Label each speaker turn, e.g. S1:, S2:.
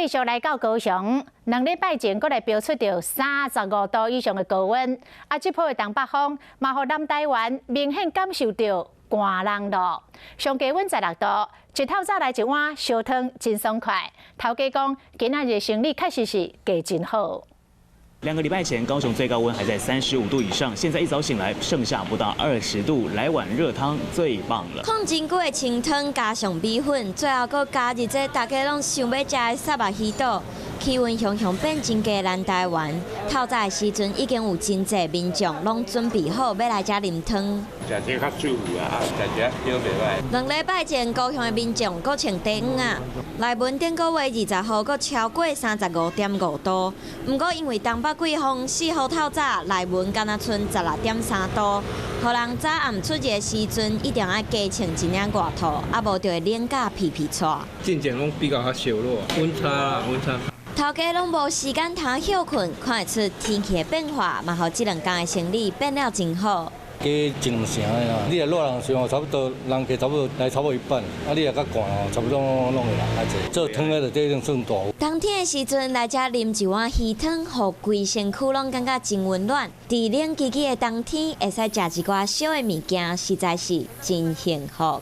S1: 繼續來到高雄，2禮拜前，閣來飆出著35度以上的高溫。啊，這波的東北風嘛，予南台灣明顯感受著寒人咯。上低溫16度，一透早來一碗燒湯，真爽快。頭家講，今仔日生理確實是過真好。
S2: 2個禮拜前，高雄最高溫還在35度以上，現在一早醒來，剩下不到20度，來碗熱湯最棒了。
S3: 焢真久的清湯加上米粉，最後閣加入這大家攏想欲食的虱目魚肚，氣溫雄雄變真低。南台灣透早的時陣已經有真濟民眾攏準備好欲來遮啉湯。
S4: 食這較舒服啊，食這著袂䆀。
S3: 2禮拜前，高雄的民眾閣穿短襪仔，內文頂個月20號閣超過35.5度。毋過因為東北季風，4號透早內文敢若賰16.3度，予人早暗出入的時陣一定愛加穿一領外套，啊無就會冷甲皮皮掣。
S5: 進前攏比較較燒熱，溫差啦，溫差。
S3: 頭家攏無時間通歇睏，看會出天氣的變化，嘛予這兩工的生理變了真好。
S6: 加一兩成的啦，你若熱人時候差不多人客差不多來差不多一半，啊你若較寒哦，差不多攏會人較濟。做湯的就這種算大。
S3: 冬天的時陣來遮啉一碗魚湯，予規身軀攏感覺真溫暖。佇冷吱吱的冬天，會使食一寡燒的物件，實在是真幸福。